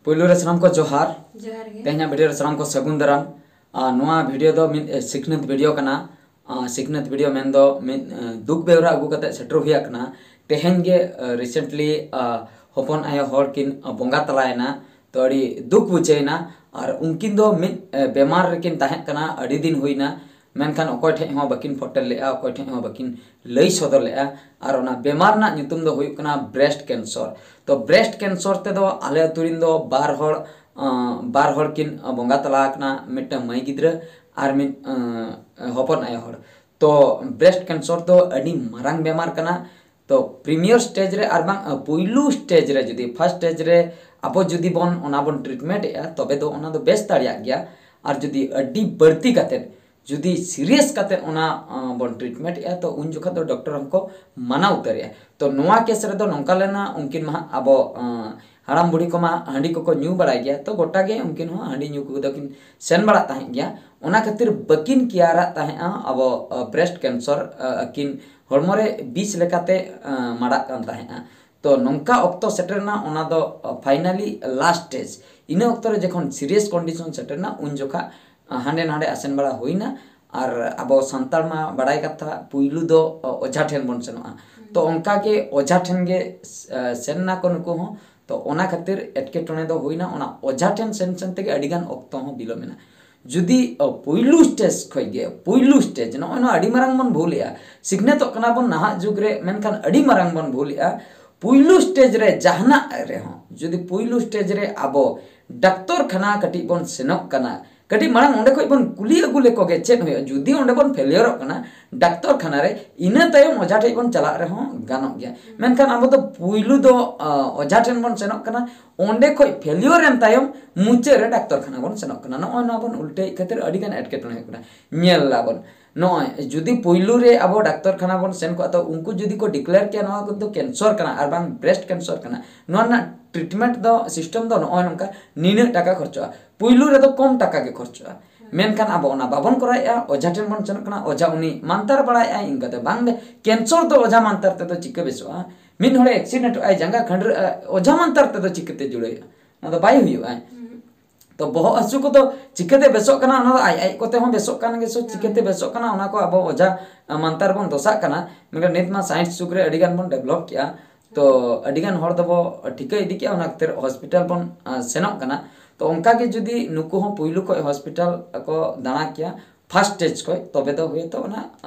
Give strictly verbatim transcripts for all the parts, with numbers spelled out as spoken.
ᱯᱳᱭᱞᱳ ᱨᱮ ᱥᱟᱱᱟᱢ ᱠᱚ ᱡᱚᱦᱟᱨ᱾ ᱡᱚᱦᱟᱨ ᱜᱮ᱾ ᱛᱮᱦᱮᱧᱟᱜ ᱵᱷᱤᱰᱤᱭᱳ ᱨᱮ ᱥᱟᱱᱟᱢ ᱠᱚ ᱥᱟᱹᱜᱩᱱ ᱫᱟᱨᱟᱢ᱾ ᱟᱨ ᱱᱚᱣᱟ ᱵᱷᱤᱰᱤᱭᱳ ᱫᱚ ᱢᱤᱫ ᱮ, ᱥᱤᱠᱷᱱᱟᱹᱛ ᱵᱷᱤᱰᱤᱭᱳ ᱠᱟᱱᱟ᱾ ᱟᱨ ᱥᱤᱠᱷᱱᱟᱹᱛ ᱵᱷᱤᱰᱤᱭᱳ ᱢᱮᱱᱫᱚ ᱢᱤᱫ ᱮ, ᱫᱩᱠ ᱵᱮᱣᱨᱟ ᱟᱹᱜᱩ ᱠᱟᱛᱮ ᱥᱮᱴᱮᱨ ᱦᱩᱭ ᱟᱠᱟᱱᱟ᱾ ᱛᱮᱦᱮᱧ ᱜᱮ ᱨᱤᱥᱮᱱᱴᱞᱤ ᱦᱚᱯᱚᱱ ᱟᱭᱳ ᱦᱚᱲ ᱠᱤᱱ ᱮ, ᱵᱚᱸᱜᱟ ᱛᱟᱞᱟᱭᱮᱱᱟ᱾ ᱛᱚ ᱟᱹᱰᱤ ᱫᱩᱠ ᱵᱩᱡᱷᱟᱹᱣᱮᱱᱟ᱾ ᱟᱨ ᱩᱱᱠᱤᱱ ᱫᱚ ᱢᱤᱫ ᱮ, ᱵᱮᱢᱟᱨ ᱨᱮᱠᱤᱱ ᱛᱟᱦᱮᱸ ᱠᱟᱱᱟ, ᱟᱹᱰᱤ ᱫᱤᱱ ᱦᱩᱭᱱᱟ᱾ ᱢᱮᱱᱠᱷᱟᱱ ᱚᱠᱚᱭ ᱴᱷᱮᱡ ᱦᱚᱸ ᱵᱟᱹᱠᱤᱱ ᱯᱷᱚᱴᱮᱞ ᱞᱮᱫᱼᱟ, ᱚᱠᱚᱭ ᱴᱷᱮᱡ ᱦᱚᱸ ᱵᱟᱹᱠᱤᱱ ᱞᱟᱹᱭ ᱥᱚᱫᱚᱨ ᱞᱮᱫᱼᱟ᱾ ᱟᱨ ᱚᱱᱟ ᱵᱮᱢᱟᱨ ᱨᱮᱱᱟᱜ ᱧᱩᱛᱩᱢ ᱫᱚ ᱦᱩᱭᱩᱜ ᱠᱟᱱᱟ ᱵᱨᱮᱥᱴ ᱠᱮᱱᱥᱚᱨ᱾ ᱛᱚ ᱵᱨᱮᱥᱴ ᱠᱮᱱᱥᱚᱨ ᱛᱮᱫᱚ ᱟᱞᱮ ᱟᱹᱛᱩ ᱨᱮᱱ ᱫᱚ ᱵᱟᱨ ᱦᱚᱲ ᱟᱸ, ᱵᱟᱨ ᱦᱚᱲ ᱠᱤᱱ ᱵᱚᱸᱜᱟ ᱛᱟᱞᱟ ᱟᱠᱟᱱᱟ, ᱢᱤᱫᱴᱟᱝ ᱢᱟᱹᱭ ᱜᱤᱫᱽᱨᱟᱹ ᱟᱨ ᱢᱤᱫ ᱟᱸ, ᱦᱚᱯᱚᱱ ᱟᱭᱳ ᱦᱚᱲ᱾ ᱛᱚ ᱵᱨᱮᱥᱴ ᱠᱮᱱᱥᱚᱨ ᱫᱚ ᱟᱹᱰᱤ ᱢᱟᱨᱟᱝ ᱵᱮᱢᱟᱨ ᱠᱟᱱᱟ᱾ ᱛᱚ ᱯᱨᱤᱢᱤᱭᱟᱨ ᱥᱴᱮᱡᱽ ᱨᱮ ᱟᱨ ᱵᱟᱝ ᱟᱸ, ᱯᱩᱭᱞᱩ ᱥᱴᱮᱡᱽ ᱨᱮ ᱡᱩᱫᱤ ᱯᱷᱟᱥᱴ ᱥᱴᱮᱡᱽ ᱨᱮ ᱟᱵᱚ ᱡᱩᱫᱤ ᱵᱚᱱ ᱚᱱᱟ ᱵᱚᱱ ᱴᱨᱤᱴᱢᱮᱱᱴ ᱮᱫᱼᱟ, ᱛᱚᱵᱮ ᱫᱚ ᱚᱱᱟ ᱫᱚ ᱵᱮᱥ ᱫᱟᱲᱮᱭᱟᱜ ᱜᱮᱭᱟ᱾ ᱟᱨ ᱡᱩᱫᱤ ᱟᱹᱰᱤ ᱵᱟᱹᱲᱛᱤ ᱠᱟᱛᱮᱫ, ᱡᱩᱫᱤ ᱥᱤᱨᱤᱭᱟᱥ ᱠᱟᱛᱮᱫ ᱚᱱᱟ ᱟᱸ, ᱵᱚᱱ ᱴᱨᱤᱴᱢᱮᱱᱴ ᱮᱫᱼᱟ, ᱛᱚ ᱩᱱ ᱡᱚᱠᱷᱚᱱ ᱫᱚ ᱰᱚᱠᱴᱚᱨ ᱦᱚᱸᱠᱚ ᱢᱟᱱᱟ ᱩᱛᱟᱹᱨᱮᱜᱼᱟ᱾ ᱛᱚ ᱱᱚᱣᱟ ᱠᱮᱥ ᱨᱮᱫᱚ ᱱᱚᱝᱠᱟ ᱞᱮᱱᱟ, ᱩᱱᱠᱤᱱ ᱢᱟ ᱦᱟᱸᱜ ᱟᱵᱚ ᱟᱸ, ᱦᱟᱲᱟᱢ ᱵᱩᱲᱦᱤ ᱠᱚᱢᱟ ᱦᱟᱺᱰᱤ ᱠᱚᱠᱚ ᱧᱩ ᱵᱟᱲᱟᱭ ᱜᱮᱭᱟ, ᱛᱚ ᱜᱚᱴᱟ ᱜᱮ ᱩᱱᱠᱤᱱ ᱦᱚᱸ ᱦᱟᱺᱰᱤ ᱧᱩ ᱠᱚᱫᱚ ᱠᱤᱱ ᱥᱮᱱ ᱵᱟᱲᱟᱜ ᱛᱟᱦᱮᱸᱫ ᱜᱮᱭᱟ᱾ ᱚᱱᱟ ᱠᱷᱟᱹᱛᱤᱨ ᱵᱟᱹᱠᱤᱱ ᱠᱮᱭᱟᱨᱟᱜ ᱛᱟᱦᱮᱸᱫᱼᱟ ᱟᱵᱚ ᱵᱨᱮᱥᱴ ᱠᱮᱱᱥᱚᱨ ᱟᱹᱠᱤᱱ ᱦᱚᱲᱢᱚ ᱨᱮ ᱵᱤᱥ ᱞᱮᱠᱟᱛᱮ ᱟᱸ, ᱢᱟᱲᱟᱜ ᱠᱟᱱ ᱛᱟᱦᱮᱸᱫᱼᱟ᱾ ᱛᱚ ᱱᱚᱝᱠᱟ ᱚᱠᱛᱚ ᱥᱮᱴᱮᱨ ᱮᱱᱟ, ᱚᱱᱟ ᱫᱚ ᱯᱷᱟᱭᱱᱟᱞᱤ ᱞᱟᱥᱴ ᱥᱴᱮᱡᱽ᱾ ᱤᱱᱟᱹ ᱚᱠᱛᱚ ᱨᱮ ᱡᱚᱠᱷᱚᱱ ᱥᱤᱨᱤᱭᱟᱥ ᱠᱚᱱᱰᱤᱥᱚᱱ ᱥᱮᱴᱮᱨ ᱮᱱᱟ, ᱩᱱ ᱡᱚᱠᱷᱟ ᱦᱟᱸᱰᱮ ᱱᱟᱰᱮ ᱟᱥᱮᱱ ᱵᱟᱲᱟ ᱦᱩᱭᱱᱟ᱾ ᱟᱨ ᱟᱵᱚ ᱥᱟᱱᱛᱟᱲ ᱢᱟ ᱵᱟᱲᱟᱭ ᱠᱟᱛᱷᱟ, ᱯᱩᱭᱞᱩ ᱫᱚ ᱚᱡᱷᱟ ᱴᱷᱮᱱ ᱵᱚᱱ ᱥᱮᱱᱚᱜᱼᱟ᱾ ᱛᱚ ᱚᱱᱠᱟ ᱜᱮ ᱚᱡᱷᱟ ᱴᱷᱮᱱ ᱜᱮ ᱥᱮᱱ ᱱᱟᱠᱚ ᱱᱩᱠᱩ ᱦᱚᱸ᱾ ᱛᱚ ᱚᱱᱟ ᱠᱷᱟᱹᱛᱤᱨ ᱮᱴᱠᱮᱴᱚᱬᱮ ᱫᱚ ᱦᱩᱭᱱᱟ, ᱚᱱᱟ ᱚᱡᱷᱟ ᱴᱷᱮᱱ ᱥᱮᱱ ᱥᱮᱱ ᱛᱮᱜᱮ ᱟᱹᱰᱤ ᱜᱟᱱ ᱚᱠᱛᱚ ᱦᱚᱸ ᱵᱤᱞᱚᱢ ᱮᱱᱟ᱾ ᱡᱩᱫᱤ ᱯᱩᱭᱞᱩ ᱥᱴᱮᱡᱽ ᱠᱷᱚᱱ ᱜᱮ, ᱯᱩᱭᱞᱩ ᱥᱴᱮᱡᱽ, ᱱᱚᱜᱼᱚᱭ ᱱᱚᱣᱟ ᱟᱹᱰᱤ ᱢᱟᱨᱟᱝ ᱵᱚᱱ ᱵᱷᱩᱞᱮᱜᱼᱟ᱾ ᱥᱤᱠᱷᱱᱟᱹᱛᱚᱜ ᱠᱟᱱᱟ ᱵᱚᱱ ᱱᱟᱦᱟᱜ ᱡᱩᱜᱽ ᱨᱮ, ᱢᱮᱱᱠᱷᱟᱱ ᱟᱹᱰᱤ ᱢᱟᱨᱟᱝ ᱵᱚᱱ ᱵᱷᱩᱞᱮᱜᱼᱟ᱾ ᱯᱩᱭᱞᱩ ᱥᱴᱮᱡᱽ ᱨᱮ ᱡᱟᱦᱟᱱᱟᱜ ᱨᱮᱦᱚᱸ ᱡᱩᱫᱤ ᱯᱩᱭᱞᱩ ᱥᱴᱮᱡᱽ ᱨᱮ ᱟᱵᱚ ᱰᱟᱠᱛᱚᱨ ᱠᱷᱟᱱᱟ ᱠᱟᱹᱴᱤᱡ ᱵᱚᱱ ᱥᱮᱱᱚᱜ ᱠᱟᱱᱟ, ᱠᱟᱹᱴᱤᱡ ᱢᱟᱲᱟᱝ ᱚᱸᱰᱮ ᱠᱷᱚᱱ ᱵᱚᱱ ᱠᱩᱞᱤ ᱟᱹᱜᱩ ᱞᱮᱠᱚ ᱜᱮ ᱪᱮᱫ ᱦᱩᱭᱩᱜᱼᱟ᱾ ᱡᱩᱫᱤ ᱚᱸᱰᱮ ᱵᱚᱱ ᱯᱷᱮᱞᱤᱭᱚᱨᱚᱜ ᱠᱟᱱᱟ ᱰᱟᱠᱛᱚᱨ ᱠᱷᱟᱱᱟ ᱨᱮ, ᱤᱱᱟᱹ ᱛᱟᱭᱚᱢ ᱚᱡᱷᱟ ᱴᱷᱮᱱ ᱵᱚᱱ ᱪᱟᱞᱟᱜ ᱨᱮᱦᱚᱸ ᱜᱟᱱᱚᱜ ᱜᱮᱭᱟ᱾ ᱢᱮᱱᱠᱷᱟᱱ ᱟᱵᱚ ᱫᱚ ᱯᱩᱭᱞᱩ ᱫᱚ ᱚᱡᱷᱟ ᱴᱷᱮᱱ ᱵᱚᱱ ᱥᱮᱱᱚᱜ ᱠᱟᱱᱟ, ᱚᱸᱰᱮ ᱠᱷᱚᱱ ᱯᱷᱮᱞᱤᱭᱚᱨ ᱮᱱ ᱛᱟᱭᱚᱢ ᱢᱩᱪᱟᱹᱫ ᱨᱮ ᱰᱟᱠᱛᱚᱨ ᱠᱷᱟᱱᱟ ᱵᱚᱱ ᱥᱮᱱᱚᱜ ᱠᱟᱱᱟ᱾ ᱱᱚᱜᱼᱚᱭ ᱱᱚᱣᱟ ᱵᱚᱱ ᱩᱞᱴᱟᱹᱭᱮᱫ ᱠᱷᱟᱹᱛᱤᱨ ᱟᱹᱰᱤ ᱜᱟᱱ ᱮᱴᱠᱮᱴᱚᱬᱮ ᱦᱩᱭᱩᱜ ᱠᱟᱱᱟ᱾ ᱧᱮᱞ ᱟᱵᱚᱱ, ᱱᱚᱜᱼᱚᱭ ᱡᱩᱫᱤ ᱯᱩᱭᱞᱩ ᱨᱮ ᱟᱵᱚ ᱰᱟᱠᱛᱚᱨ ᱠᱷᱟᱱᱟ ᱵᱚᱱ ᱥᱮᱱ ᱠᱚᱜᱼᱟ, ᱛᱚ ᱩᱱᱠᱩ ᱡᱩᱫᱤ ᱠᱚ ᱰᱤᱠᱞᱮᱭᱟᱨ ᱠᱮᱭᱟ ᱱᱚᱣᱟ ᱠᱚᱫᱚ ᱠᱮᱱᱥᱚᱨ ᱠᱟᱱᱟ ᱟᱨ ᱵᱟᱝ ᱵᱨᱮᱥᱴ ᱠᱮᱱᱥᱚᱨ ᱠᱟᱱᱟ, ᱱᱚᱣᱟ ᱨᱮᱱᱟᱜ ᱴᱨᱤᱴᱢᱮᱱᱴ ᱫᱚ, ᱥᱤᱥᱴᱮᱢ ᱫᱚ ᱱᱚᱜᱼᱚᱭ ᱱᱚᱝᱠᱟ, ᱱᱤᱱᱟᱹᱜ ᱴᱟᱠᱟ ᱠᱷᱚᱨᱪᱚᱜᱼᱟ᱾ ᱯᱩᱭᱞᱩ ᱨᱮᱫᱚ ᱠᱚᱢ ᱴᱟᱠᱟ ᱜᱮ ᱠᱷᱚᱨᱪᱚᱜᱼᱟ᱾ ᱢᱮᱱᱠᱷᱟᱱ ᱟᱵᱚ ᱚᱱᱟ ᱵᱟᱵᱚᱱ ᱠᱚᱨᱟᱣᱮᱫᱼᱟ, ᱚᱡᱷᱟ ᱴᱷᱮᱱ ᱵᱚᱱ ᱥᱮᱱᱚᱜ ᱠᱟᱱᱟ, ᱚᱡᱷᱟ ᱩᱱᱤ ᱢᱟᱱᱛᱟᱨ ᱵᱟᱲᱟᱭᱮᱫᱼᱟᱭ, ᱤᱱᱠᱟᱹᱛᱮ ᱵᱟᱝ ᱫᱮ, ᱠᱮᱱᱥᱚᱨ ᱫᱚ ᱚᱡᱷᱟ ᱢᱟᱱᱛᱟᱨ ᱛᱮᱫᱚ ᱪᱤᱠᱟᱹ ᱵᱮᱥᱚᱜᱼᱟ? ᱢᱤᱫ ᱦᱚᱲᱮ ᱮᱠᱥᱤᱰᱮᱱᱴᱚᱜᱼᱟᱭ, ᱡᱟᱸᱜᱟ ᱠᱷᱟᱹᱱᱰᱨᱟᱹᱜᱼᱟ, ᱚᱡᱷᱟ ᱢᱟᱱᱛᱟᱨ ᱛᱮᱫᱚ ᱪᱤᱠᱟᱹᱛᱮ ᱡᱩᱲᱟᱹᱜᱼᱟ? ᱚᱱᱟ ᱫᱚ ᱵᱟᱭ ᱦᱩᱭᱩᱜᱼᱟ᱾ ᱛᱚ ᱵᱚᱦᱚᱜ ᱦᱟᱹᱥᱩ ᱠᱚᱫᱚ ᱪᱤᱠᱟᱹᱛᱮ ᱵᱮᱥᱚᱜ ᱠᱟᱱᱟ? ᱚᱱᱟ ᱫᱚ ᱟᱡ ᱟᱡ ᱠᱚᱛᱮ ᱦᱚᱸ ᱵᱮᱥᱚᱜ ᱠᱟᱱ ᱜᱮ᱾ ᱥᱚ ᱪᱤᱠᱟᱹᱛᱮ ᱵᱮᱥᱚᱜ ᱠᱟᱱᱟ? ᱚᱱᱟ ᱠᱚ ᱟᱵᱚ ᱚᱡᱷᱟ ᱢᱟᱱᱛᱟᱨ ᱵᱚᱱ ᱫᱚᱥᱟᱜ ᱠᱟᱱᱟ᱾ ᱢᱮᱱᱠᱷᱟᱱ ᱱᱤᱛ ᱢᱟ ᱥᱟᱭᱮᱱᱥ ᱡᱩᱜᱽ ᱨᱮ ᱟᱹᱰᱤ ᱜᱟᱱ ᱵᱚᱱ ᱰᱮᱵᱷᱞᱚᱯ ᱠᱮᱜᱼᱟ᱾ ᱛᱚ ᱟᱹᱰᱤ ᱜᱟᱱ ᱦᱚᱲ ᱫᱚᱵᱚ ᱴᱷᱤᱠᱟᱹ ᱤᱫᱤ ᱠᱮᱜᱼᱟ, ᱚᱱᱟ ᱠᱷᱟᱹᱛᱤᱨ ᱦᱚᱥᱯᱤᱴᱟᱞ ᱵᱚᱱ ᱥᱮᱱᱚᱜ ᱠᱟᱱᱟ᱾ ᱛᱚ ᱚᱱᱠᱟ ᱜᱮ ᱡᱩᱫᱤ ᱱᱩᱠᱩ ᱦᱚᱸ ᱯᱩᱭᱞᱩ ᱠᱷᱚᱱ ᱦᱚᱥᱯᱤᱴᱟᱞ ᱠᱚ ᱫᱟᱬᱟ ᱠᱮᱭᱟ ᱯᱷᱟᱥᱴ ᱥᱴᱮᱡᱽ ᱠᱷᱚᱱ, ᱛᱚᱵᱮ ᱫᱚ ᱦᱩᱭᱛᱚ ᱚᱱᱟ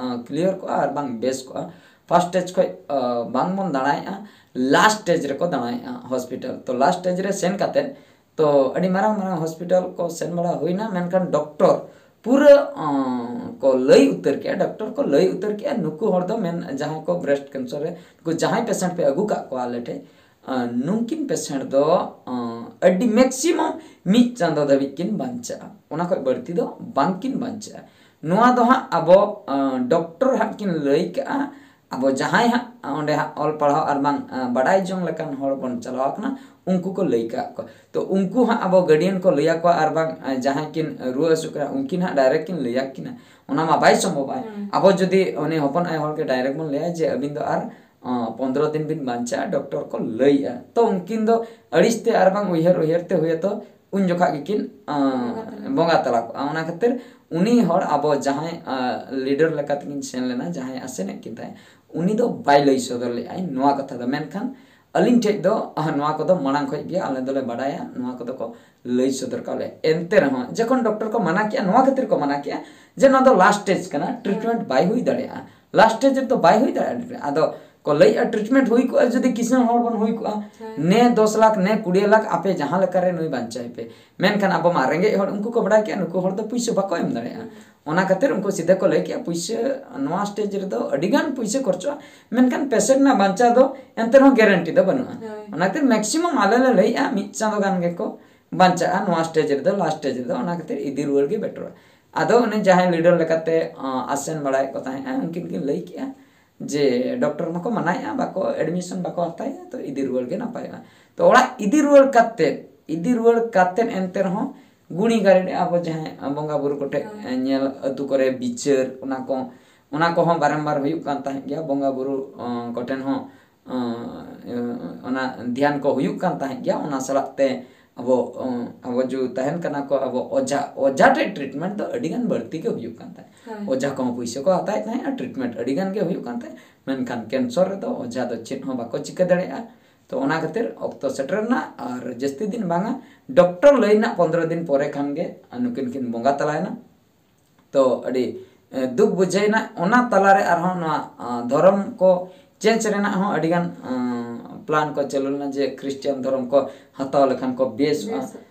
ᱠᱞᱤᱭᱟᱨ ᱠᱚᱜᱼᱟ ᱟᱨ ᱵᱟᱝ ᱵᱮᱥ ᱠᱚᱜᱼᱟ᱾ ᱯᱷᱟᱥᱴ ᱥᱴᱮᱡᱽ ᱠᱷᱚᱱ ᱵᱟᱝ ᱵᱚᱱ ᱫᱟᱬᱟᱭᱮᱜᱼᱟ, ᱞᱟᱥᱴ ᱥᱴᱮᱡᱽ ᱨᱮᱠᱚ ᱫᱟᱬᱟᱭᱮᱜᱼᱟ ᱦᱚᱥᱯᱤᱴᱟᱞ᱾ ᱛᱚ ᱞᱟᱥᱴ ᱥᱴᱮᱡᱽ ᱨᱮ ᱥᱮᱱ ᱠᱟᱛᱮ ᱛᱚ ᱟᱹᱰᱤ ᱢᱟᱨᱟᱝ ᱢᱟᱨᱟᱝ ᱦᱚᱥᱯᱤᱴᱟᱞ ᱠᱚ ᱥᱮᱱ ᱵᱟᱲᱟ ᱦᱩᱭᱱᱟ, ᱢᱮᱱᱠᱷᱟᱱ ᱰᱚᱠᱴᱚᱨ ᱯᱩᱨᱟᱹ ᱠᱚ ᱞᱟᱹᱭ ᱩᱛᱟᱹᱨ ᱠᱮᱜᱼᱟ, ᱰᱚᱠᱴᱚᱨ ᱠᱚ ᱞᱟᱹᱭ ᱩᱛᱟᱹᱨ ᱠᱮᱜᱼᱟ ᱱᱩᱠᱩ ᱦᱚᱲ ᱫᱚ ᱢᱮᱱ ᱡᱟᱦᱟᱸᱭ ᱠᱚ ᱵᱨᱮᱥᱴ ᱠᱮᱱᱥᱟᱨ ᱨᱮ ᱱᱩᱠᱩ ᱡᱟᱦᱟᱸᱭ ᱯᱮᱥᱮᱱᱴ ᱯᱮ ᱟᱹᱜᱩ ᱠᱟᱜ ᱠᱚᱣᱟ ᱟᱞᱮ ᱴᱷᱮᱱ, ᱱᱩᱝᱠᱤᱱ ᱯᱮᱥᱮᱱᱴ ᱫᱚ ᱟᱹᱰᱤ ᱢᱮᱠᱥᱤᱢᱟᱢ ᱢᱤᱫ ᱪᱟᱸᱫᱚ ᱫᱷᱟᱹᱵᱤᱡ ᱠᱤᱱ ᱵᱟᱧᱪᱟᱜᱼᱟ, ᱚᱱᱟ ᱠᱷᱚᱱ ᱵᱟᱹᱲᱛᱤ ᱫᱚ ᱵᱟᱝᱠᱤᱱ ᱵᱟᱧᱪᱟᱜᱼᱟ᱾ ᱱᱚᱣᱟ ᱫᱚ ᱦᱟᱸᱜ ᱟᱵᱚ ᱰᱚᱠᱴᱚᱨ ᱦᱟᱸᱜ ᱠᱤᱱ ᱞᱟᱹᱭ ᱠᱟᱜᱼᱟ, ᱟᱵᱚ ᱡᱟᱦᱟᱸᱭ ᱦᱟᱸᱜ ᱚᱸᱰᱮ ᱦᱟᱸᱜ ᱚᱞ ᱯᱟᱲᱦᱟᱣ ᱟᱨ ᱵᱟᱝ ᱵᱟᱰᱟᱭ ᱡᱚᱝ ᱞᱮᱠᱟᱱ ᱦᱚᱲ ᱵᱚᱱ ᱪᱟᱞᱟᱣ ᱟᱠᱟᱱᱟ, ᱩᱱᱠᱩ ᱠᱚ ᱞᱟᱹᱭ ᱠᱟᱜ ᱠᱚ᱾ ᱛᱚ ᱩᱱᱠᱩ ᱦᱟᱸᱜ ᱟᱵᱚ ᱜᱟᱨᱰᱤᱭᱟᱱ ᱠᱚ ᱞᱟᱹᱭ ᱟᱠᱚᱣᱟ, ᱟᱨ ᱵᱟᱝ ᱡᱟᱦᱟᱸᱭ ᱠᱤᱱ ᱨᱩᱣᱟᱹ ᱦᱟᱹᱥᱩᱜ ᱠᱟᱱᱟ ᱩᱱᱠᱤᱱ ᱦᱟᱸᱜ ᱰᱟᱭᱨᱮᱠᱴ ᱠᱤᱱ ᱞᱟᱹᱭ ᱟᱠᱤᱱᱟ, ᱚᱱᱟ ᱢᱟ ᱵᱟᱭ ᱥᱚᱢᱵᱷᱚᱵᱟ᱾ ᱟᱵᱚ ᱡᱩᱫᱤ ᱩᱱᱤ ᱦᱚᱯᱚᱱ ᱟᱭᱳ ᱦᱚᱲ ᱜᱮ ᱰᱟᱭᱨᱮᱠᱴ ᱵᱚᱱ ᱞᱟᱹᱭᱟ ᱡᱮ ᱟᱹᱵᱤᱱ ᱫᱚ ᱟᱨ ᱯᱚᱱᱫᱽᱨᱚ ᱫᱤᱱ ᱵᱤᱱ ᱵᱟᱧᱪᱟᱜᱼᱟ, ᱰᱚᱠᱴᱚᱨ ᱠᱚ ᱞᱟᱹᱭᱮᱜᱼᱟ᱾ ᱛᱚ ᱩᱱᱠᱤᱱ ᱫᱚ ᱟᱹᱲᱤᱥ ᱛᱮ ᱟᱨ ᱵᱟᱝ ᱩᱭᱦᱟᱹᱨ ᱩᱭᱦᱟᱹᱨ ᱛᱮ ᱦᱩᱭᱛᱚ ᱩᱱ ᱡᱚᱠᱷᱟ ᱜᱮᱠᱤᱱ ᱵᱚᱸᱜᱟ ᱛᱟᱞᱟ ᱠᱚᱜᱼᱟ᱾ ᱚᱱᱟ ᱠᱷᱟᱹᱛᱤᱨ ᱩᱱᱤ ᱦᱚᱲ ᱟᱵᱚ ᱡᱟᱦᱟᱸᱭ ᱞᱤᱰᱟᱨ ᱞᱮᱠᱟ ᱛᱮᱠᱤᱱ ᱥᱮᱱ ᱞᱮᱱᱟ, ᱡᱟᱦᱟᱸᱭ ᱟᱥᱮᱱᱮᱫ ᱠᱤᱱ ᱛᱟᱦᱮᱸᱫ, ᱩᱱᱤ ᱫᱚ ᱵᱟᱭ ᱞᱟᱹᱭ ᱥᱚᱫᱚᱨ ᱞᱮᱫᱼᱟᱭ ᱱᱚᱣᱟ ᱠᱟᱛᱷᱟ ᱫᱚ᱾ ᱢᱮᱱᱠᱷᱟᱱ ᱟᱹᱞᱤᱧ ᱴᱷᱮᱡ ᱫᱚ ᱱᱚᱣᱟ ᱠᱚᱫᱚ ᱢᱟᱲᱟᱝ ᱠᱷᱚᱡ ᱜᱮ ᱟᱞᱮ ᱫᱚᱞᱮ ᱵᱟᱰᱟᱭᱟ, ᱱᱚᱣᱟ ᱠᱚᱫᱚ ᱠᱚ ᱞᱟᱹᱭ ᱥᱚᱫᱚᱨ ᱠᱟᱜ ᱞᱮᱭᱟ᱾ ᱮᱱᱛᱮ ᱨᱮᱦᱚᱸ ᱡᱚᱠᱷᱚᱱ ᱰᱚᱠᱴᱚᱨ ᱠᱚ ᱢᱟᱱᱟ ᱠᱮᱜᱼᱟ, ᱱᱚᱣᱟ ᱠᱷᱟᱹᱛᱤᱨ ᱠᱚ ᱢᱟᱱᱟ ᱠᱮᱜᱼᱟ ᱡᱮ ᱱᱚᱣᱟ ᱫᱚ ᱞᱟᱥᱴ ᱥᱴᱮᱡᱽ ᱠᱟᱱᱟ, ᱴᱨᱤᱴᱢᱮᱱᱴ ᱵᱟᱭ ᱦᱩᱭ ᱫᱟᱲᱮᱭᱟᱜᱼᱟ, ᱞᱟᱥᱴ ᱥᱴᱮᱡᱽ ᱨᱮᱫᱚ ᱵᱟᱭ ᱦᱩᱭ ᱫᱟᱲᱮᱭᱟᱜᱼᱟ ᱴᱨᱤᱴᱢᱮᱱᱴ᱾ ᱟᱫᱚ ᱠᱚ ᱞᱟᱹᱭᱮᱜᱼᱟ ᱴᱨᱤᱴᱢᱮᱱᱴ ᱦᱩᱭ ᱠᱚᱜᱼᱟ ᱡᱩᱫᱤ ᱠᱤᱥᱟᱹᱬ ᱦᱚᱲ ᱵᱚᱱ ᱦᱩᱭ ᱠᱚᱜᱼᱟ, ᱱᱮ ᱫᱚᱥ ᱞᱟᱠᱷ ᱱᱮ ᱠᱩᱲᱤ ᱞᱟᱠᱷ ᱟᱯᱮ ᱡᱟᱦᱟᱸ ᱞᱮᱠᱟ ᱨᱮ ᱱᱩᱭ ᱵᱟᱧᱪᱟᱣ ᱯᱮ᱾ ᱢᱮᱱᱠᱷᱟᱱ ᱟᱵᱚ ᱢᱟ ᱨᱮᱸᱜᱮᱡ ᱦᱚᱲ, ᱩᱱᱠᱩ ᱠᱚ ᱵᱟᱰᱟᱭ ᱠᱮᱜᱼᱟ ᱱᱩᱠᱩ ᱦᱚᱲ ᱫᱚ ᱯᱩᱭᱥᱟᱹ ᱵᱟᱠᱚ ᱮᱢ ᱫᱟᱲᱮᱭᱟᱜᱼᱟ᱾ ᱚᱱᱟ ᱠᱷᱟᱹᱛᱤᱨ ᱩᱱᱠᱩ ᱥᱤᱫᱷᱟᱹ ᱠᱚ ᱞᱟᱹᱭ ᱠᱮᱜᱼᱟ ᱯᱩᱭᱥᱟᱹ, ᱱᱚᱣᱟ ᱥᱴᱮᱡᱽ ᱨᱮᱫᱚ ᱟᱹᱰᱤ ᱜᱟᱱ ᱯᱩᱭᱥᱟᱹ ᱠᱷᱚᱨᱪᱚᱜᱼᱟ, ᱢᱮᱱᱠᱷᱟᱱ ᱯᱮᱥᱮᱱᱴ ᱨᱮᱱᱟᱜ ᱵᱟᱧᱪᱟᱣ ᱫᱚ ᱮᱱᱛᱮ ᱨᱮᱦᱚᱸ ᱜᱮᱨᱮᱱᱴᱤ ᱫᱚ ᱵᱟᱹᱱᱩᱜᱼᱟ᱾ ᱚᱱᱟ ᱠᱷᱟᱹᱛᱤᱨ ᱢᱮᱠᱥᱤᱢᱟᱢ ᱟᱞᱮ ᱞᱮ ᱞᱟᱹᱭᱮᱜᱼᱟ ᱢᱤᱫ ᱪᱟᱸᱫᱚ ᱜᱟᱱ ᱜᱮᱠᱚ ᱵᱟᱧᱪᱟᱜᱼᱟ ᱱᱚᱣᱟ ᱥᱴᱮᱡᱽ ᱨᱮᱫᱚ, ᱞᱟᱥᱴ ᱥᱴᱮᱡᱽ ᱨᱮᱫᱚ᱾ ᱚᱱᱟ ᱠᱷᱟᱹᱛᱤᱨ ᱤᱫᱤ ᱨᱩᱣᱟᱹᱲ ᱜᱮ ᱵᱮᱴᱟᱨᱟ᱾ ᱟᱫᱚ ᱩᱱᱤ ᱡᱟᱦᱟᱸᱭ ᱞᱤᱰᱟᱨ ᱞᱮᱠᱟᱛᱮ ᱟᱥᱮᱱ ᱵᱟᱲᱟᱭᱮᱫ ᱠᱚ ᱛᱟᱦᱮᱸᱫᱼᱟ, ᱩᱱᱠᱤᱱ ᱠᱤᱱ ᱞᱟᱹᱭ ᱠᱮᱜᱼᱟ ᱡᱮ ᱰᱚᱠᱴᱚᱨ ᱢᱟᱠᱚ ᱢᱟᱱᱟᱭᱮᱫᱼᱟ, ᱵᱟᱠᱚ ᱮᱰᱢᱤᱥᱚᱱ ᱵᱟᱠᱚ ᱦᱟᱛᱟᱣᱮᱫᱼᱟ, ᱛᱚ ᱤᱫᱤ ᱨᱩᱣᱟᱹᱲ ᱜᱮ ᱱᱟᱯᱟᱭᱚᱜᱼᱟ᱾ ᱛᱚ ᱚᱲᱟᱜ ᱤᱫᱤ ᱨᱩᱣᱟᱹᱲ ᱠᱟᱛᱮᱫ, ᱤᱫᱤ ᱨᱩᱣᱟᱹᱲ ᱠᱟᱛᱮᱫ ᱮᱱᱛᱮ ᱨᱮᱦᱚᱸ ᱜᱩᱱᱤ ᱜᱟᱨᱤ ᱟᱵᱚ ᱡᱟᱦᱟᱸᱭ ᱵᱚᱸᱜᱟ ᱵᱩᱨᱩ ᱠᱚᱴᱷᱮᱡ ᱧᱮᱞ, ᱟᱹᱛᱩ ᱠᱚᱨᱮ ᱵᱤᱪᱟᱹᱨ, ᱚᱱᱟ ᱠᱚ, ᱚᱱᱟ ᱠᱚᱦᱚᱸ ᱵᱟᱨᱮᱢᱵᱟᱨ ᱦᱩᱭᱩᱜ ᱠᱟᱱ ᱛᱟᱦᱮᱸᱫ ᱜᱮᱭᱟ᱾ ᱵᱚᱸᱜᱟ ᱵᱩᱨᱩ ᱠᱚᱴᱷᱮᱱ ᱦᱚᱸ ᱚᱱᱟ ᱫᱷᱮᱭᱟᱱ ᱠᱚ ᱦᱩᱭᱩᱜ ᱠᱟᱱ ᱛᱟᱦᱮᱸᱫ ᱜᱮᱭᱟ᱾ ᱚᱱᱟ ᱥᱟᱞᱟᱜ ᱛᱮ ᱟᱵᱚ ᱟᱵᱚ ᱡᱩ ᱛᱟᱦᱮᱱ ᱠᱟᱱᱟ ᱠᱚ ᱟᱵᱚ ᱚᱡᱷᱟ ᱚᱡᱷᱟ ᱴᱷᱮᱡ ᱴᱨᱤᱴᱢᱮᱱᱴ ᱫᱚ ᱟᱹᱰᱤ ᱜᱟᱱ ᱵᱟᱹᱲᱛᱤ ᱜᱮ ᱦᱩᱭᱩᱜ ᱠᱟᱱ ᱛᱟᱦᱮᱸᱫ᱾ ᱚᱡᱷᱟ ᱠᱚᱦᱚᱸ ᱯᱩᱭᱥᱟᱹ ᱠᱚ ᱦᱟᱛᱟᱣᱮᱫ ᱛᱟᱦᱮᱸᱫ ᱟᱨ ᱴᱨᱤᱴᱢᱮᱱᱴ ᱟᱹᱰᱤ ᱜᱟᱱ ᱜᱮ ᱦᱩᱭᱩᱜ ᱠᱟᱱ ᱛᱟᱦᱮᱸᱫ᱾ ᱢᱮᱱᱠᱷᱟᱱ ᱠᱮᱱᱥᱚᱨ ᱨᱮᱫᱚ ᱚᱡᱷᱟ ᱫᱚ ᱪᱮᱫ ᱦᱚᱸ ᱵᱟᱠᱚ ᱪᱤᱠᱟᱹ ᱫᱟᱲᱮᱭᱟᱜᱼᱟ᱾ ᱛᱚ ᱚᱱᱟ ᱠᱷᱟᱹᱛᱤᱨ ᱚᱠᱛᱚ ᱥᱮᱴᱮᱨ ᱮᱱᱟ ᱟᱨ ᱡᱟᱹᱥᱛᱤ ᱫᱤᱱ ᱵᱟᱝᱟ, ᱰᱚᱠᱴᱚᱨ ᱞᱟᱹᱭ ᱨᱮᱱᱟᱜ ᱯᱚᱱᱫᱽᱨᱚ ᱫᱤᱱ ᱯᱚᱨᱮ ᱠᱷᱟᱱ ᱜᱮ ᱱᱩᱠᱤᱱ ᱠᱤᱱ ᱵᱚᱸᱜᱟ ᱛᱟᱞᱟᱭᱮᱱᱟ᱾ ᱛᱚ ᱟᱹᱰᱤ ᱫᱩᱠ ᱵᱩᱡᱷᱟᱹᱣᱮᱱᱟ᱾ ᱚᱱᱟ ᱛᱟᱞᱟᱨᱮ ᱟᱨᱦᱚᱸ ᱱᱚᱣᱟ ᱫᱷᱚᱨᱚᱢ ᱠᱚ ᱪᱮᱧᱡᱽ ᱨᱮᱱᱟᱜ ᱦᱚᱸ ᱟᱹᱰᱤᱜᱟᱱ ᱯᱞᱟᱱ ᱠᱚ ᱪᱟᱹᱞᱩ ᱞᱮᱱᱟ ᱡᱮ ᱠᱷᱨᱤᱥᱴᱤᱭᱟᱱ ᱫᱷᱚᱨᱚᱢ ᱠᱚ ᱦᱟᱛᱟᱣ ᱞᱮᱠᱷᱟᱱ ᱠᱚ ᱵᱮᱥᱚᱜᱼᱟ᱾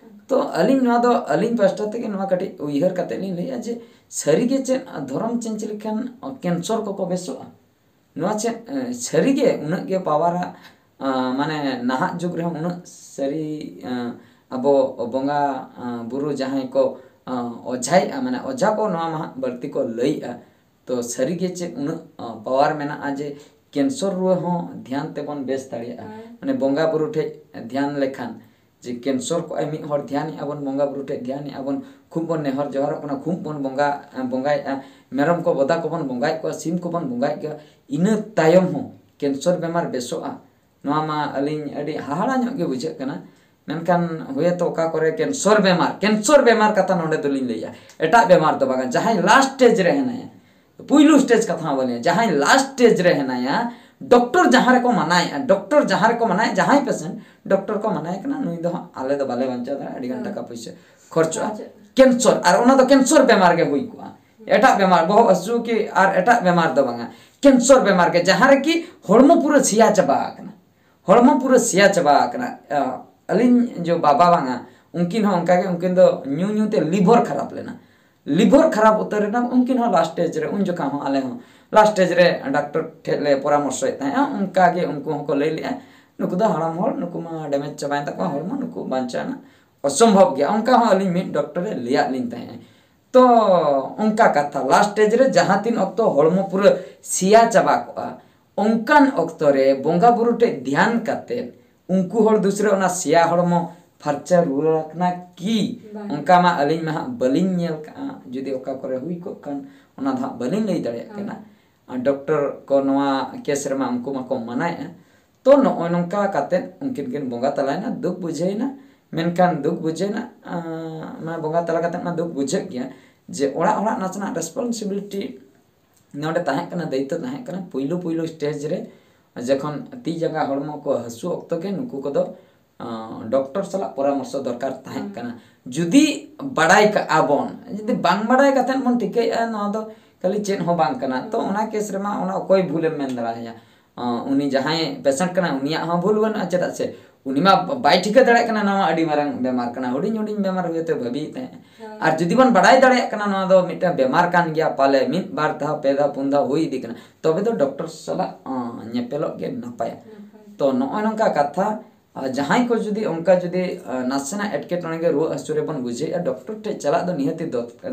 ᱛᱚ ᱟᱹᱞᱤᱧ ᱱᱚᱣᱟ ᱫᱚ ᱟᱹᱞᱤᱧ ᱯᱟᱥᱴᱟ ᱛᱮᱜᱮ ᱱᱚᱣᱟ ᱠᱟᱹᱴᱤᱡ ᱩᱭᱦᱟᱹᱨ ᱠᱟᱛᱮ ᱞᱤᱧ ᱞᱟᱹᱭᱮᱫᱼᱟ ᱡᱮ ᱥᱟᱹᱨᱤᱜᱮ ᱪᱮᱫ ᱫᱷᱚᱨᱚᱢ ᱪᱮᱧᱡᱽ ᱞᱮᱠᱷᱟᱱ ᱠᱮᱱᱥᱚᱨ ᱠᱚᱠᱚ ᱵᱮᱥᱚᱜᱼᱟ? ᱱᱚᱣᱟ ᱪᱮᱫ ᱥᱟᱹᱨᱤᱜᱮ ᱩᱱᱟᱹᱜ ᱜᱮ ᱯᱟᱣᱟᱨᱟ? ᱢᱟᱱᱮ ᱱᱟᱦᱟᱜ ᱡᱩᱜᱽ ᱨᱮᱦᱚᱸ ᱩᱱᱟᱹᱜ ᱥᱟᱹᱨᱤ ᱟᱵᱚ ᱵᱚᱸᱜᱟ ᱵᱩᱨᱩ ᱡᱟᱦᱟᱸᱭ ᱠᱚ ᱚᱡᱷᱟᱭᱮᱫᱼᱟ, ᱢᱟᱱᱮ ᱚᱡᱷᱟ ᱠᱚ ᱱᱚᱣᱟ ᱢᱟ ᱦᱟᱸᱜ ᱵᱟᱹᱲᱛᱤ ᱠᱚ ᱞᱟᱹᱭᱮᱫᱼᱟ᱾ ᱛᱚ ᱥᱟᱹᱨᱤᱜᱮ ᱪᱮᱫ ᱩᱱᱟᱹᱜ ᱯᱟᱣᱟᱨ ᱢᱮᱱᱟᱜᱼᱟ ᱡᱮ ᱠᱮᱱᱥᱚᱨ ᱨᱩᱣᱟᱹ ᱦᱚᱸ ᱫᱷᱮᱭᱟᱱ ᱛᱮᱵᱚᱱ ᱵᱮᱥ ᱫᱟᱲᱮᱭᱟᱜᱼᱟ? ᱢᱟᱱᱮ ᱵᱚᱸᱜᱟ ᱵᱩᱨᱩ ᱴᱷᱮᱡ ᱫᱷᱮᱭᱟᱱ ᱞᱮᱠᱷᱟᱱ ᱡᱮ ᱠᱮᱱᱥᱚᱨ ᱠᱚᱜᱼᱟᱭ ᱢᱤᱫ ᱦᱚᱲ, ᱫᱷᱮᱭᱟᱱᱮᱜᱼᱟ ᱵᱚᱱ, ᱵᱚᱸᱜᱟ ᱵᱩᱨᱩ ᱴᱷᱮᱡ ᱫᱷᱮᱭᱟᱱᱮᱜᱼᱟ ᱵᱚᱱ, ᱠᱷᱩᱵ ᱵᱚᱱ ᱱᱮᱦᱚᱨ ᱡᱚᱦᱟᱨᱚᱜ ᱠᱟᱱᱟ, ᱠᱷᱩᱵ ᱵᱚᱱ ᱵᱚᱸᱜᱟ ᱵᱚᱸᱜᱟᱭᱮᱫᱼᱟ, ᱢᱮᱨᱚᱢ ᱠᱚ ᱵᱚᱫᱟ ᱠᱚᱵᱚᱱ ᱵᱚᱸᱜᱟᱭᱮᱫ ᱠᱚᱣᱟ, ᱥᱤᱢ ᱠᱚᱵᱚᱱ ᱵᱚᱸᱜᱟᱭᱮᱫ ᱠᱚᱣᱟ, ᱤᱱᱟᱹ ᱛᱟᱭᱚᱢ ᱦᱚᱸ ᱠᱮᱱᱥᱚᱨ ᱵᱮᱢᱟᱨ ᱵᱮᱥᱚᱜᱼᱟ? ᱱᱚᱣᱟ ᱢᱟ ᱟᱹᱞᱤᱧ ᱟᱹᱰᱤ ᱦᱟᱦᱟᱲᱟ ᱧᱚᱜ ᱜᱮ ᱵᱩᱡᱷᱟᱹᱜ ᱠᱟᱱᱟ᱾ ᱢᱮᱱᱠᱷᱟᱱ ᱦᱩᱭᱮᱛᱚ ᱚᱠᱟ ᱠᱚᱨᱮ ᱠᱮᱱᱥᱚᱨ ᱵᱮᱢᱟᱨ, ᱠᱮᱱᱥᱚᱨ ᱵᱮᱢᱟᱨ ᱠᱟᱛᱷᱟ ᱱᱚᱰᱮ ᱫᱚᱞᱤᱧ ᱞᱟᱹᱭᱮᱜᱼᱟ, ᱮᱴᱟᱜ ᱵᱮᱢᱟᱨ ᱫᱚ ᱵᱟᱝᱟ, ᱡᱟᱦᱟᱸᱭ ᱞᱟᱥᱴ ᱥᱴᱮᱡᱽ ᱨᱮ ᱦᱮᱱᱟᱭᱟ, ᱯᱩᱭᱞᱩ ᱥᱴᱮᱡᱽ ᱠᱟᱛᱷᱟ ᱦᱚᱸ ᱵᱟᱹᱞᱤᱧ, ᱡᱟᱦᱟᱸᱭ ᱞᱟᱥᱴ ᱥᱴᱮᱡᱽ ᱨᱮ ᱦᱮᱱᱟᱭᱟ, ᱰᱚᱠᱴᱚᱨ ᱡᱟᱦᱟᱸ ᱨᱮᱠᱚ ᱢᱟᱱᱟᱭᱮᱜᱼᱟ, ᱰᱚᱠᱴᱚᱨ ᱡᱟᱦᱟᱸ ᱨᱮᱠᱚ ᱢᱟᱱᱟᱭᱮᱜᱼᱟ, ᱡᱟᱦᱟᱸᱭ ᱯᱮᱥᱮᱱᱴ ᱰᱚᱠᱴᱚᱨ ᱠᱚ ᱢᱟᱱᱟᱭᱮ ᱠᱟᱱᱟ, ᱱᱩᱭ ᱫᱚ ᱦᱟᱸᱜ ᱟᱞᱮ ᱫᱚ ᱵᱟᱞᱮ ᱵᱟᱧᱪᱟᱣ ᱫᱟᱲᱮᱭᱟᱜᱼᱟ, ᱟᱹᱰᱤ ᱜᱟᱱ ᱦᱮᱸ᱾ ᱴᱟᱠᱟ ᱯᱩᱭᱥᱟᱹ ᱠᱷᱚᱨᱪᱚᱜᱼᱟ᱾ ᱟᱪᱪᱷᱟ᱾ ᱠᱮᱱᱥᱚᱨ, ᱟᱨ ᱚᱱᱟ ᱫᱚ ᱠᱮᱱᱥᱚᱨ ᱵᱮᱢᱟᱨ ᱜᱮ ᱦᱩᱭ ᱠᱚᱜᱼᱟ, ᱮᱴᱟᱜ ᱵᱮᱢᱟᱨ, ᱵᱚᱦᱚᱜ ᱦᱟᱹᱥᱩ ᱠᱤ ᱟᱨ ᱮᱴᱟᱜ ᱵᱮᱢᱟᱨ ᱫᱚ ᱵᱟᱝᱟ, ᱠᱮᱱᱥᱚᱨ ᱵᱮᱢᱟᱨ ᱜᱮ, ᱡᱟᱦᱟᱸ ᱨᱮᱠᱤ ᱦᱚᱲᱢᱚ ᱯᱩᱨᱟᱹ ᱥᱮᱭᱟ ᱪᱟᱵᱟ ᱟᱠᱟᱱᱟ, ᱦᱚᱲᱢᱚ ᱯᱩᱨᱟᱹ ᱥᱮᱭᱟ ᱪᱟᱵᱟ ᱟᱠᱟᱱᱟ᱾ ᱟ, ᱟᱹᱞᱤᱧ ᱡᱚ ᱵᱟᱵᱟ ᱵᱟᱝᱟ, ᱩᱱᱠᱤᱱ ᱦᱚᱸ ᱚᱱᱠᱟᱜᱮ, ᱩᱱᱠᱤᱱ ᱫᱚ ᱧᱩ ᱧᱩ ᱛᱮ ᱞᱤᱵᱷᱚᱨ ᱠᱷᱟᱨᱟᱯ ᱞᱮᱱᱟ, ᱞᱤᱵᱷᱚᱨ ᱠᱷᱟᱨᱟᱯ ᱩᱛᱟᱹᱨ ᱮᱱᱟ ᱩᱱᱠᱤᱱ ᱦᱚᱸ ᱞᱟᱥᱴ ᱥᱴᱮᱡᱽ ᱨᱮ, ᱩᱱ ᱡᱚᱠᱷᱟ ᱦᱚᱸ ᱟᱞᱮ ᱦᱚᱸ ᱞᱟᱥᱴ ᱥᱴᱮᱡᱽ ᱨᱮ ᱰᱟᱠᱛᱚᱨ ᱴᱷᱮᱡ ᱞᱮ ᱯᱚᱨᱟᱢᱚᱨᱥᱚᱭᱮᱫ ᱛᱟᱦᱮᱸᱜᱼᱟ᱾ ᱚᱱᱠᱟ ᱜᱮ ᱩᱱᱠᱩ ᱦᱚᱸᱠᱚ ᱞᱟᱹᱭ ᱞᱮᱜᱼᱟ, "ᱱᱩᱠᱩ ᱫᱚ ᱦᱟᱲᱟᱢ ᱦᱚᱲ, ᱱᱩᱠᱩ ᱢᱟ ᱰᱮᱢᱮᱡᱽ ᱪᱟᱵᱟᱭᱮᱱ ᱛᱟᱠᱚᱣᱟ ᱦᱚᱲᱢᱚ, ᱱᱩᱠᱩ ᱵᱟᱧᱪᱟᱣ ᱨᱮᱱᱟᱜ ᱚᱥᱚᱢᱵᱷᱚᱵ ᱜᱮᱭᱟ", ᱚᱱᱠᱟ ᱦᱚᱸ ᱟᱹᱞᱤᱧ ᱢᱤᱫ ᱰᱚᱠᱴᱚᱨᱮ ᱞᱟᱹᱭᱟᱫ ᱞᱤᱧ ᱛᱟᱦᱮᱸᱜᱼᱟ᱾ ᱛᱚ ᱚᱱᱠᱟ ᱠᱟᱛᱷᱟ, ᱞᱟᱥᱴ ᱥᱴᱮᱡᱽ ᱨᱮ ᱡᱟᱦᱟᱸ ᱛᱤᱱ ᱚᱠᱛᱚ ᱦᱚᱲᱢᱚ ᱯᱩᱨᱟᱹ ᱥᱮᱭᱟ ᱪᱟᱵᱟ ᱠᱚᱜᱼᱟ, ᱚᱱᱠᱟᱱ ᱚᱠᱛᱚ ᱨᱮ ᱵᱚᱸᱜᱟ ᱵᱩᱨᱩ ᱴᱷᱮᱡ ᱫᱷᱮᱭᱟᱱ ᱠᱟᱛᱮ ᱩᱱᱠᱩ ᱦᱚᱲ ᱫᱩᱥᱨᱟᱹ ᱚᱱᱟ ᱥᱮᱭᱟ ᱦᱚᱲᱢᱚ ᱯᱷᱟᱨᱪᱟ ᱨᱩᱣᱟᱹᱲ ᱟᱠᱟᱱᱟ ᱠᱤ? ᱵᱟᱝ᱾ ᱚᱱᱠᱟ ᱢᱟ ᱟᱹᱞᱤᱧ ᱢᱟ ᱦᱟᱸᱜ ᱵᱟᱹᱞᱤᱧ ᱧᱮᱞ ᱠᱟᱜᱼᱟ᱾ ᱡᱩᱫᱤ ᱚᱠᱟ ᱠᱚᱨᱮ ᱦᱩᱭ ᱠᱚᱜ ᱠᱷᱟᱱ, ᱚᱱᱟ ᱫᱚ ᱦᱟᱸᱜ ᱵᱟᱹᱞᱤᱧ ᱞᱟᱹᱭ ᱫᱟᱲᱮᱭᱟᱜ ᱦᱳᱭ᱾ ᱠᱟᱱᱟ᱾ ᱟᱨ ᱰᱚᱠᱴᱚᱨ ᱠᱚ ᱱᱚᱣᱟ ᱠᱮᱥ ᱨᱮᱢᱟ ᱩᱱᱠᱩ ᱢᱟᱠᱚ ᱢᱟᱱᱟᱭᱮᱫᱼᱟ᱾ ᱛᱚ ᱱᱚᱜᱼᱚᱭ ᱱᱚᱝᱠᱟ ᱠᱟᱛᱮᱫ ᱩᱱᱠᱤᱱ ᱠᱤᱱ ᱵᱚᱸᱜᱟ ᱛᱟᱞᱟᱭᱮᱱᱟ, ᱫᱩᱠ ᱵᱩᱡᱷᱟᱹᱣᱮᱱᱟ᱾ ᱢᱮᱱᱠᱷᱟᱱ ᱫᱩᱠ ᱵᱩᱡᱷᱟᱹᱣ ᱨᱮᱱᱟᱜ ᱢᱟ ᱵᱚᱸᱜᱟ ᱛᱟᱞᱟ ᱠᱟᱛᱮ ᱢᱟ ᱫᱩᱠ ᱵᱩᱡᱷᱟᱹᱜ ᱜᱮᱭᱟ, ᱡᱮ ᱚᱲᱟᱜ ᱦᱚᱲᱟᱜ ᱱᱟᱥᱮᱱᱟᱜ ᱨᱮᱥᱯᱚᱱᱥᱤᱵᱤᱞᱤᱴᱤ ᱱᱚᱰᱮ ᱛᱟᱦᱮᱸ ᱠᱟᱱᱟ, ᱫᱟᱭᱤᱛᱛᱚ ᱛᱟᱦᱮᱸ ᱠᱟᱱᱟ᱾ ᱯᱩᱭᱞᱩ ᱯᱩᱭᱞᱩ ᱥᱴᱮᱡᱽ ᱨᱮ ᱡᱚᱠᱷᱚᱱ ᱛᱤ ᱡᱟᱸᱜᱟ ᱦᱚᱲᱢᱚ ᱠᱚ ᱦᱟᱹᱥᱩ ᱚᱠᱛᱚ ᱜᱮ ᱱᱩᱠᱩ ᱠᱚᱫᱚ ᱰᱚᱠᱴᱚᱨ ᱥᱟᱞᱟᱜ ᱯᱚᱨᱟᱢᱚᱨᱥᱚ ᱫᱚᱨᱠᱟᱨ ᱛᱟᱦᱮᱸ ᱠᱟᱱᱟ᱾ ᱡᱩᱫᱤ ᱵᱟᱲᱟᱭ ᱠᱟᱜᱼᱟ ᱵᱚᱱ, ᱡᱩᱫᱤ ᱵᱟᱝ ᱵᱟᱲᱟᱭ ᱠᱟᱛᱮᱫ ᱵᱚᱱ ᱴᱷᱤᱠᱟᱹᱭᱮᱫᱼᱟ ᱱᱚᱣᱟ ᱫᱚ ᱠᱷᱟᱹᱞᱤ ᱪᱮᱫ ᱦᱚᱸ ᱵᱟᱝ ᱠᱟᱱᱟ, ᱛᱚ ᱚᱱᱟ ᱠᱮᱥ ᱨᱮᱢᱟ ᱚᱱᱟ ᱚᱠᱚᱭ ᱵᱷᱩᱞᱮᱢ ᱢᱮᱱ ᱫᱟᱲᱮᱭᱟᱭᱟ? ᱩᱱᱤ ᱡᱟᱦᱟᱸᱭ ᱯᱮᱥᱮᱱᱴ ᱠᱟᱱᱟᱭ ᱩᱱᱤᱭᱟᱜ ᱦᱚᱸ ᱵᱷᱩᱞ ᱵᱟᱹᱱᱩᱜᱼᱟ, ᱪᱮᱫᱟᱜ ᱥᱮ ᱩᱱᱤ ᱢᱟ ᱵᱟᱭ ᱴᱷᱤᱠᱟᱹ ᱫᱟᱲᱮᱭᱟᱜ ᱠᱟᱱᱟ ᱱᱚᱣᱟ ᱟᱹᱰᱤ ᱢᱟᱨᱟᱝ ᱵᱮᱢᱟᱨ ᱠᱟᱱᱟ, ᱦᱩᱰᱤᱧ ᱦᱩᱰᱤᱧ ᱵᱮᱢᱟᱨ ᱦᱩᱭᱛᱮ ᱵᱷᱟᱹᱵᱤᱭᱮᱫ ᱛᱟᱦᱮᱸᱫ᱾ ᱟᱨ ᱡᱩᱫᱤ ᱵᱚᱱ ᱵᱟᱲᱟᱭ ᱫᱟᱲᱮᱭᱟᱜ ᱠᱟᱱᱟ ᱱᱚᱣᱟ ᱫᱚ ᱢᱤᱫᱴᱟᱝ ᱵᱮᱢᱟᱨ ᱠᱟᱱ ᱜᱮᱭᱟ, ᱯᱟᱞᱮ ᱢᱤᱫ ᱵᱟᱨ ᱫᱷᱟᱣ ᱯᱮ ᱫᱷᱟᱣ ᱯᱩᱱ ᱫᱷᱟᱣ ᱦᱩᱭ ᱤᱫᱤ ᱠᱟᱱᱟ, ᱛᱚᱵᱮ ᱫᱚ ᱰᱚᱠᱴᱚᱨ ᱥᱟᱞᱟᱜ ᱧᱮᱯᱮᱞᱚᱜ ᱜᱮ ᱱᱟᱯᱟᱭᱟ᱾ ᱛᱚ ᱱᱚᱜᱼᱚᱭ ᱱᱚᱝᱠᱟ ᱠᱟᱛᱷᱟ᱾ ᱟᱨ ᱡᱟᱦᱟᱸᱭ ᱠᱚ ᱡᱩᱫᱤ ᱚᱱᱠᱟ ᱡᱩᱫᱤ ᱱᱟᱥᱮᱱᱟᱜ ᱮᱴᱠᱮᱴᱚᱬᱮ ᱜᱮ ᱨᱩᱣᱟᱹ ᱦᱟᱹᱥᱩ ᱨᱮᱵᱚᱱ ᱵᱩᱡᱷᱟᱹᱣᱮᱫᱼᱟ, ᱰᱚᱠᱴᱚᱨ ᱴᱷᱮᱱ ᱪᱟᱞᱟᱜ ᱫᱚ ᱱᱤᱦᱟᱹᱛᱤ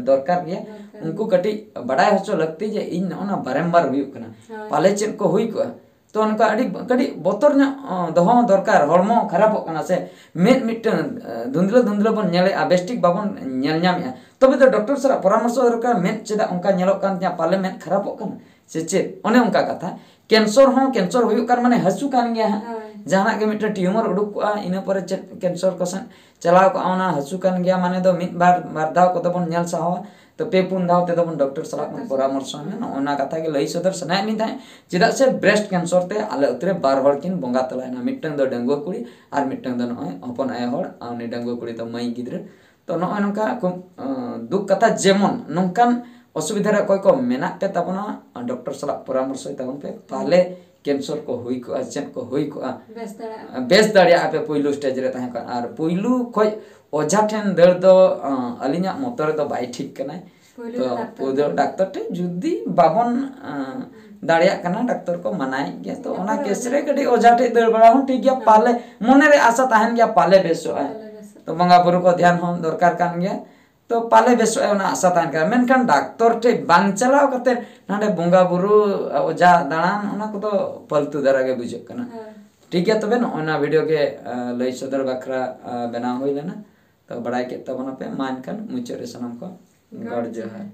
ᱫᱚᱨᱠᱟᱨ ᱜᱮᱭᱟ᱾ ᱩᱱᱠᱩ ᱠᱟᱹᱴᱤᱡ ᱵᱟᱰᱟᱭ ᱦᱚᱪᱚ ᱞᱟᱹᱠᱛᱤ ᱡᱮ ᱤᱧ ᱱᱚᱜᱼᱚ ᱱᱟ ᱵᱟᱨᱮᱢᱵᱟᱨ ᱦᱩᱭᱩᱜ ᱠᱟᱱᱟ, ᱯᱟᱞᱮ ᱪᱮᱫ ᱠᱚ ᱦᱩᱭ ᱠᱚᱜᱼᱟ᱾ ᱛᱚ ᱚᱱᱠᱟ ᱟᱹᱰᱤ ᱠᱟᱹᱴᱤᱡ ᱵᱚᱛᱚᱨ ᱧᱚᱜ ᱫᱚᱦᱚ ᱦᱚᱸ ᱫᱚᱨᱠᱟᱨ᱾ ᱦᱚᱲᱢᱚ ᱠᱷᱟᱨᱟᱯᱚᱜ ᱠᱟᱱᱟ ᱥᱮ, ᱢᱮᱫ ᱢᱤᱫᱴᱟᱝ ᱫᱷᱩᱸᱫᱽᱞᱟᱹ ᱫᱷᱩᱸᱫᱽᱞᱟᱹ ᱵᱚᱱ ᱧᱮᱞᱮᱫᱼᱟ, ᱵᱮᱥᱴᱷᱤᱠ ᱵᱟᱵᱚᱱ ᱧᱮᱞ ᱧᱟᱢᱮᱫᱼᱟ, ᱛᱚᱵᱮ ᱫᱚ ᱰᱚᱠᱴᱚᱨ ᱥᱟᱞᱟᱜ ᱯᱚᱨᱟᱢᱚᱨᱥᱚ ᱫᱚᱨᱠᱟᱨ᱾ ᱢᱮᱫ ᱪᱮᱫᱟᱜ ᱚᱱᱠᱟ ᱧᱮᱞᱚᱜ ᱠᱟᱱ ᱛᱤᱧᱟ, ᱯᱟᱞᱮ ᱢᱮᱫ ᱠᱷᱟᱨᱟᱯᱚᱜ ᱠᱟᱱᱟ ᱥᱮ ᱪᱮᱫ, ᱚᱱᱮ ᱚᱱᱠᱟ ᱠᱟᱛᱷᱟ᱾ ᱠᱮᱱᱥᱚᱨ ᱦᱚᱸ ᱠᱮᱱᱥᱚᱨ ᱦᱩᱭᱩᱜ ᱠᱟᱱ ᱢᱟᱱᱮ ᱦᱟᱹᱥᱩ ᱠᱟᱱ ᱜᱮᱭᱟ ᱦᱟᱸᱜ᱾ ᱡᱟᱦᱟᱱᱟᱜ ᱜᱮ ᱢᱤᱫᱴᱮᱱ ᱴᱤᱭᱩᱢᱟᱨ ᱩᱰᱩᱠ ᱠᱚᱜᱼᱟ, ᱤᱱᱟᱹ ᱯᱚᱨᱮ ᱪᱮᱫ ᱠᱮᱱᱥᱚᱨ ᱠᱚ ᱥᱮᱫ ᱪᱟᱞᱟᱣ ᱠᱚᱜᱼᱟ, ᱚᱱᱟ ᱦᱟᱹᱥᱩ ᱠᱟᱱ ᱜᱮᱭᱟ ᱢᱟᱱᱮ ᱫᱚ ᱢᱤᱫ ᱵᱟᱨ ᱵᱟᱨ ᱫᱷᱟᱣ ᱠᱚᱫᱚ ᱵᱚᱱ ᱧᱮᱞ ᱥᱟᱦᱟᱣᱟ, ᱛᱚ ᱯᱮ ᱯᱩᱱ ᱫᱷᱟᱣ ᱛᱮᱫᱚ ᱵᱚᱱ ᱰᱚᱠᱴᱚᱨ ᱥᱟᱞᱟᱜ ᱵᱚᱱ ᱯᱚᱨᱟᱢᱚᱨᱥᱚ ᱢᱮ᱾ ᱱᱚᱜᱼᱚ ᱱᱟ ᱠᱟᱛᱷᱟ ᱜᱮ ᱞᱟᱹᱭ ᱥᱚᱫᱚᱨ ᱥᱟᱱᱟᱭᱮᱫ ᱞᱤᱧ ᱛᱟᱦᱮᱸᱫ᱾ ᱪᱮᱫᱟᱜ ᱥᱮ ᱵᱨᱮᱥᱴ ᱠᱮᱱᱥᱚᱨ ᱛᱮ ᱟᱞᱮ ᱟᱹᱛᱩ ᱨᱮ ᱵᱟᱨ ᱦᱚᱲ ᱠᱤᱱ ᱵᱚᱸᱜᱟ ᱛᱟᱞᱟᱭᱮᱱᱟ, ᱢᱤᱫᱴᱟᱝ ᱫᱚ ᱰᱟᱺᱜᱩᱣᱟᱹ ᱠᱩᱲᱤ ᱟᱨ ᱢᱤᱫᱴᱟᱝ ᱫᱚ ᱱᱚᱜᱼᱚᱭ ᱦᱚᱯᱚᱱ ᱟᱭᱳ ᱦᱚᱲ, ᱟᱨ ᱩᱱᱤ ᱰᱟᱺᱜᱩᱣᱟᱹ ᱠᱩᱲᱤ ᱫᱚ ᱢᱟᱹᱭ ᱜᱤᱫᱽᱨᱟᱹ᱾ ᱛᱚ ᱱᱚᱜᱼᱚᱭ ᱱᱚᱝᱠᱟ ᱠᱷᱩᱵ ᱫᱩᱠ ᱠᱟᱛᱷᱟ, ᱡᱮᱢᱚᱱ ᱱᱚᱝᱠᱟᱱ ᱚᱥᱩᱵᱤᱫᱷᱟ ᱨᱮ ᱚᱠᱚᱭ ᱠᱚ ᱢᱮᱱᱟᱜ ᱯᱮ ᱛᱟᱵᱚᱱᱟ, ᱰᱚᱠᱴᱚᱨ ᱥᱟᱞᱟᱜ ᱯᱚᱨᱟᱢᱚᱨᱥᱚᱭ ᱛᱟᱵᱚᱱ ᱯᱮ, ᱯᱟᱞᱮ ᱠᱮᱱᱥᱚᱨ ᱠᱚ ᱦᱩᱭ ᱠᱚᱜᱼᱟ, ᱪᱮᱫ ᱠᱚ ᱦᱩᱭ ᱠᱚᱜᱼᱟ᱾ ᱵᱮᱥ ᱫᱟᱲᱮᱭᱟᱜᱼᱟ ᱯᱮ ᱯᱩᱭᱞᱩ ᱥᱴᱮᱡ ᱨᱮ ᱛᱟᱦᱮᱸ ᱠᱚᱜᱼᱟ᱾ ᱟᱨ ᱯᱩᱭᱞᱩ ᱠᱷᱚᱡ ᱚᱡᱷᱟ ᱴᱷᱮᱱ ᱫᱟᱹᱲ ᱫᱚ ᱟᱹᱞᱤᱧᱟᱜ ᱢᱚᱛᱚ ᱨᱮᱫᱚ ᱵᱟᱭ ᱴᱷᱤᱠ ᱠᱟᱱᱟᱭ᱾ ᱛᱚ ᱯᱩᱭᱞᱩ ᱰᱟᱠᱛᱚᱨ ᱴᱷᱮᱱ ᱡᱩᱫᱤ ᱵᱟᱵᱚᱱ ᱫᱟᱲᱮᱭᱟᱜ ᱠᱟᱱᱟ, ᱰᱟᱠᱛᱚᱨ ᱠᱚ ᱢᱟᱱᱟᱭᱮᱫ ᱜᱮᱭᱟ, ᱛᱚ ᱚᱱᱟ ᱠᱮᱥ ᱨᱮ ᱠᱟᱹᱴᱤᱡ ᱚᱡᱷᱟ ᱴᱷᱮᱱ ᱫᱟᱹᱲ ᱵᱟᱲᱟ ᱦᱚᱸ ᱴᱷᱤᱠ ᱜᱮᱭᱟ, ᱯᱟᱞᱮ ᱢᱚᱱᱮ ᱨᱮ ᱟᱥᱟ ᱛᱟᱦᱮᱱ ᱜᱮᱭᱟ ᱯᱟᱞᱮ ᱵᱮᱥᱚᱜᱼᱟᱭ᱾ ᱛᱚ ᱵᱚᱸᱜᱟ ᱵᱩᱨᱩ ᱠᱚ ᱫᱷᱮᱭᱟᱱ ᱦᱚᱸ ᱫᱚᱨᱠᱟᱨ ᱠᱟᱱ ᱜᱮᱭᱟ᱾ ᱛᱚ ᱯᱟᱞᱮ ᱵᱮᱥᱚᱜᱼᱟᱭ ᱚᱱᱟ ᱟᱥᱟ ᱛᱟᱦᱮᱱ ᱠᱟᱱᱟ, ᱢᱮᱱᱠᱷᱟᱱ ᱰᱟᱠᱛᱚᱨ ᱴᱷᱮᱱ ᱵᱟᱝ ᱪᱟᱞᱟᱣ ᱠᱟᱛᱮ ᱱᱟᱰᱮ ᱵᱚᱸᱜᱟ ᱵᱩᱨᱩ, ᱚᱡᱷᱟ ᱫᱟᱬᱟᱱ, ᱚᱱᱟ ᱠᱚᱫᱚ ᱯᱷᱟᱞᱛᱩ ᱫᱷᱟᱨᱟ ᱜᱮ ᱵᱩᱡᱷᱟᱹᱜ ᱠᱟᱱᱟ᱾ ᱴᱷᱤᱠ ᱜᱮᱭᱟ, ᱛᱚᱵᱮ ᱱᱚᱜᱼᱚᱭ ᱱᱚᱣᱟ ᱵᱷᱤᱰᱤᱭᱳ ᱜᱮ ᱞᱟᱹᱭ ᱥᱚᱫᱚᱨ ᱵᱟᱠᱷᱨᱟ ᱵᱮᱱᱟᱣ ᱦᱩᱭ ᱞᱮᱱᱟ᱾ ᱛᱚ ᱵᱟᱲᱟᱭ ᱠᱮᱫ ᱛᱟᱵᱚᱱᱟᱯᱮ, ᱢᱟ ᱮᱱᱠᱷᱟᱱ ᱢᱩᱪᱟᱹᱫ ᱨᱮ ᱥᱟᱱᱟᱢ ᱠᱚ ᱜᱚᱰ ᱡᱚᱦᱟᱨ᱾